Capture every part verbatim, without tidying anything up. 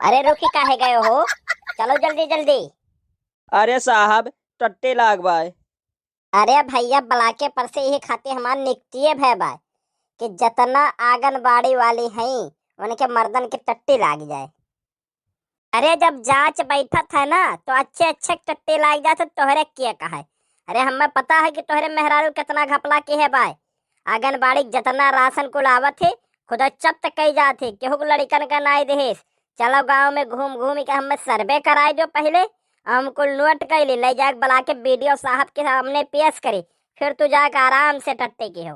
अरे रुकी काहे गए हो, चलो जल्दी जल्दी। अरे साहब, टट्टी लाग बाय। अरे भैया, ब्लाके पर से यही खातिर हमार निकतिये भय बाय कि जतना आंगनबाड़ी वाली हई, उनके मर्दन के टट्टी लाग जाए। अरे जब जांच बैठत है ना, तो अच्छे अच्छे टट्टी लाग जात है, तोहरे के कहे। अरे हमें पता है कि तोहरे मेहरारू कितना घपला किहे बाय। आंगनबाड़ी के जतना राशन कुल आवत है, खुदा जब्त कई जात है, केहू के लड़िकन का नाई देहेस। चलो गांव में घूम घूम के हमें सर्वे कराए दो पहले, हम कुल नोट कर ली, ले जाके ब्लाके बीडीओ साहब के सामने पेश करी, फिर तू जाके आराम से टट्टी किहो।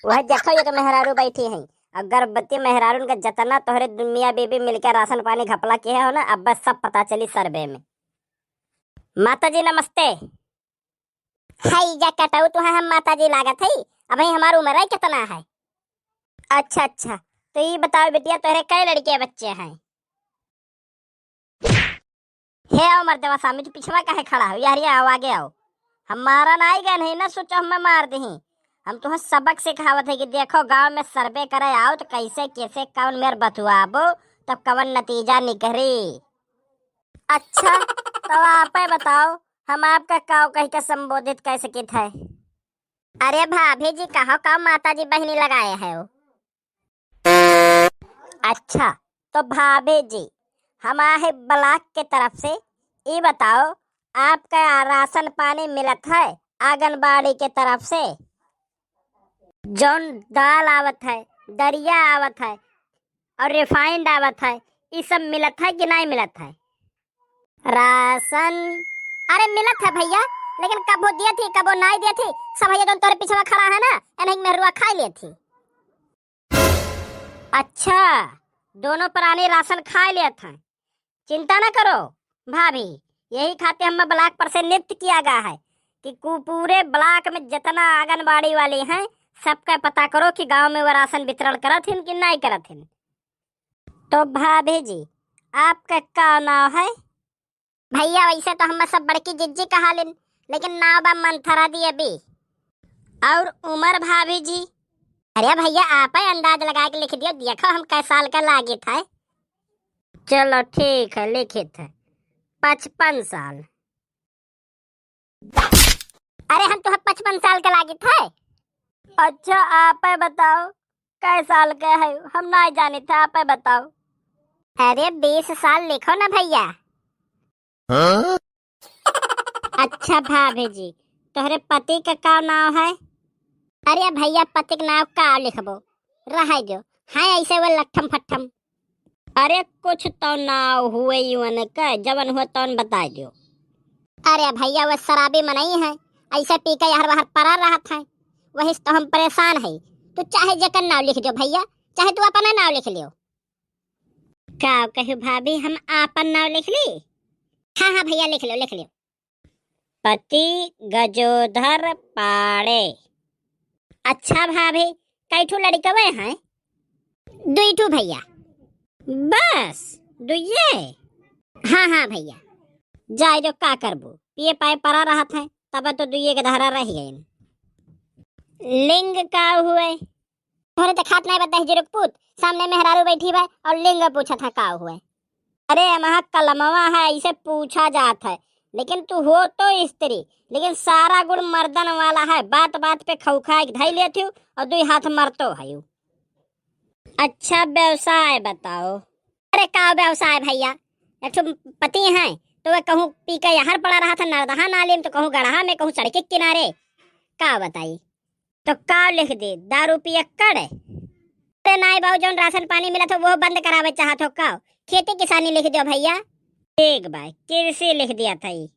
वह देखो, एक मेहरारू बैठी है, और गर्भवती मेहरारून का जतना तोहरे दु-, मियाँ बीबी मिलके राशन पानी घपला किहे हो ना, अब बस सब पता चली सर्वे में। माता जी नमस्ते। हाय जा कटऊ, तुहे हम माता जी लागत है? अबहीं हमार उम्र है कितना है? अच्छा अच्छा, तो ये बताओ बिटिया, तोहरे कै लड़के बच्चे हैं? हे आओ मर्दवा सामी, तू पिछवा काहे खड़ा हो? यार, ये आओ, आगे आओ। हम मारा ना आई गए नहीं ना, सोचो हमें मार दही। हम तुहें सबक सिखावत है कि देखो, गांव में सर्वे करे आओ तो कैसे कैसे कौन मेर बतुआबो, तब कवन नतीजा निकरी। अच्छा, तो आपे बताओ, हम आपका काव कह के संबोधित कर सकित है? अरे भाभी जी, कहो काव माता जी बहिनी लगाए है हो? अच्छा, तो भाभी जी, हम आहे ब्लाक के तरफ से, ई बताओ, आपका राशन पानी मिलत है आंगनबाड़ी के तरफ से? जौन दाल आवत है, दरिया आवत है और रिफाइंड आवत है, ई सब मिलत है कि नहीं मिलत है? राशन? अरे मिलत है भैया, लेकिन कबो दिए थी, कबो नहीं दिए थी। सब भैया जौन तोरे पिछवा खड़ा है ना, एनही मेहरुआ खाई ले थी। अच्छा, दोनों प्राणी राशन खाए लेत हैं। चिंता न करो भाभी, यही खातिर हम ब्लाक पर से नियुक्त किया गया है कि कु-, पूरे ब्लाक में जितना आंगनबाड़ी वाली हैं, सबका पता करो कि गांव में वो राशन वितरण करत हिन कि नहीं करत हिन। तो भाभी जी, आपका का नाव है? भैया, वैसे तो हम सब बड़की जिज्जी कहालिन, लेकिन नाव बा मंथरा दी अभी। और उमर भाभी जी? अरे भैया, आप ही अंदाज लगा के लिख दियो, देखो हम कै साल का लागित है। चलो ठीक है, लिखित है पचपन साल। अरे हम तो पचपन साल का लागित है। अच्छा, आप ही बताओ कै साल का है, हम ना जानित है, आप ही बताओ। अरे बीस साल लिखो ना भैया। हाँ? अच्छा भाभी जी, तोहरे पति का का नाव है? अरे भैया, पति का नाव का लिखबो, रह दो, है ऐसे वो लट्ठम फट्ठम। अरे कुछ तो नाव हुए युवन का, जवन हुआ तौन बताए दो। अरे भैया, वो शराबी मनई है, ऐसे पी के यहर वहर पड़ा रहत है, वही से तो हम परेशान है। तू चाहे जेकर नाव लिख दो भैया, चाहे तू अपना नाव लिख लियो। का कहू भाभी, हम आपन नाव लिख ली? हाँ, हाँ भैया, लिख लो, लिख लो। पति गजोधर पाड़े। अच्छा भाभी, कै ठो लड़िकवे हैं? दुई ठो भैया। बस दुइये? हाँ, हाँ भैया। जाए जो का करबू, पिए पाए परा रहत हैं, तब तो दुइये के धरा रह गए। लिंग का हुए? तोहरे देखात नाई बा दहिजरू के पूत, सामने मेहरारू बैठी बा और लिंग पूछत है का हुए। अरे, एमहा कलमवा है, इसे पूछा जात है, लेकिन तू हो तो स्त्री, लेकिन सारा गुण मर्दन वाला है। बात बात पे खौखा के धई लेत हूँ और दुई हाथ मरतो है। अच्छा, व्यवसाय बताओ। अरे, का व्यवसाय भैया, एक ठो पति है, तो वह कहूँ पी के यहर पड़ा रहत है नरदहा नाली में, तो कहूँ गड़हा में, कहूँ सड़क के किनारे, का बताई। तो का लिख दे, दारू पियक्कड़? अरे नाई बाबू, जौन राशन पानी मिलत हो, वो बंद करावे चाहत हो का? खेती किसानी लिख दो भैया। ठीक बा, कृषि लिख दिया था ई।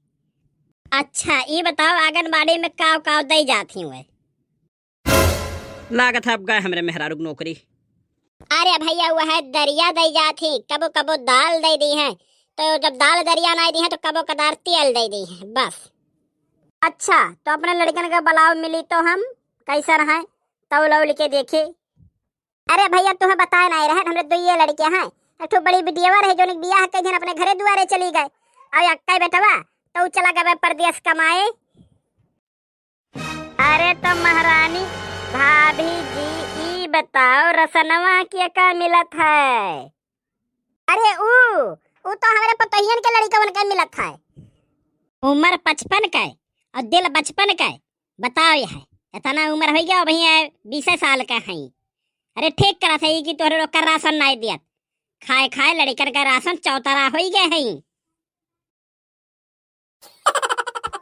अच्छा, ई बताओ, आंगनबाड़ी में काव काव दई जात ही हुए? लागत है अब गए हमरे मेहरारू के नौकरी। अरे भैया, वह दरिया दई जात ही, कबो कबो दाल दई दी है, तो जब दाल दरिया नाई दी है, तो कबो कदार तेल दई दी है, बस। अच्छा, तो अपने लड़कन का बुलाओ, मिली तो हम कैसन है, तौल उल के देखी। अरे भैया, तुम्हें बताए नाई रहे, हमरे दुइये लड़के हैं, एक ठो बड़ी बिटियावा रहे, जोन बियाह के दिन अपने घरे दुआरे चली गए, और अक्का बेटवा तो चला गए परदेस कमाए। अरे तो महारानी, भाभी जी, ई बताओ, रसनवा के का मिलत है? तो हमरे पतोहियन के लड़िकवन के मिलत है। उम्र पचपन के और दिल बचपन के। बताओ, यह इतना उम्र होइ गया, अबहीं बीसे साल के हैं। अरे ठीक करत है कि तोहरे लोग का राशन नाई दियत। खाए खाए लड़िकन का राशन चौतरा होइ गए हैं।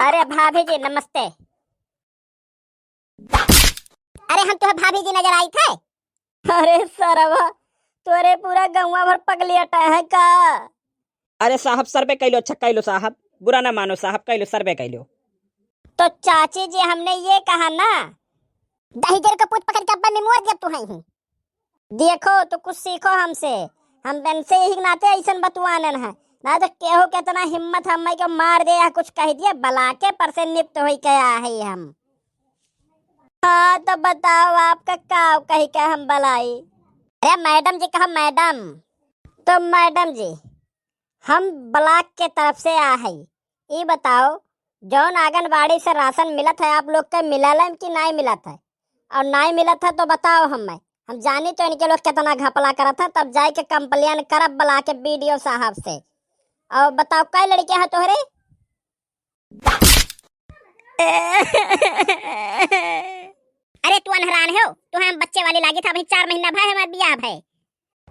अरे भाभी जी नमस्ते। अरे हम तुहे भाभी जी नजर आई थे। अरे सरवा, तोरे पूरा गौवा भर पगलेट है का? अरे साहब, सर्वे कैलो, अच्छा कैलो साहब, बुरा ना मानो साहब, कैलो, सर्वे कैलो। तो चाची जी, हमने ये कहा ना। दही जर के पूत पकड़ के अब्बा में मोर दिया तू है ही। देखो, तो कुछ सीखो हमसे। हम इनसे यही नाते ऐसन बतुआनन है, ना तो केहू के इतना हिम्मत हम के मार दे या कुछ कह दिए, बलाके पर से निप्त होई के आ है हम। हाँ, तो बताओ, आपका का कही के हम बलाई? अरे मैडम जी कहा, मैडम। तो मैडम जी, हम ब्लॉक के तरफ से आ है, ई बताओ, जौन आंगनबाड़ी से राशन मिलत है, आप लोग के मिलल है कि नाई मिलत है? और नाई मिलत है तो बताओ हमें, हम जानी तो इनके लोग कितना घपला करत है, तब जाए के कंप्लेन करब ब्लॉक के बीडीओ साहब से। और बताओ, कै लड़के हैं तोहरे? अरे तू अनहरान हो, तू हम बच्चे वाली लागी था, अभी चार महीना भय हमार बियाह भय।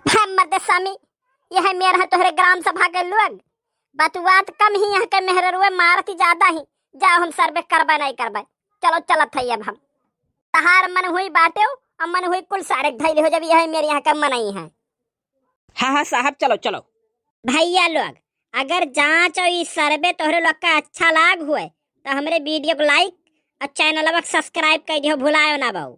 हम मर्द स्वामी, यह मेर है तोहरे ग्राम सभा के लोग, बतुआत कम ही, यहाँ के मेहररुए मारती ज्यादा ही। जाओ, हम सर्वे करबे नहीं करबे। चलो, चलत है अब हम। तहार मन हुई बाटेउ, और मन हुई कुल सारे धैले हो, जब यह मेरे यहाँ का मनई है। हाँ हाँ साहब, चलो चलो। भैया लोग, अगर जांच और ई सर्वे तोहरे लोग का अच्छा लाग हुए, तो हमरे वीडियो को लाइक और चैनलवा के सब्सक्राइब कर दियो, भुलायो ना बाऊ।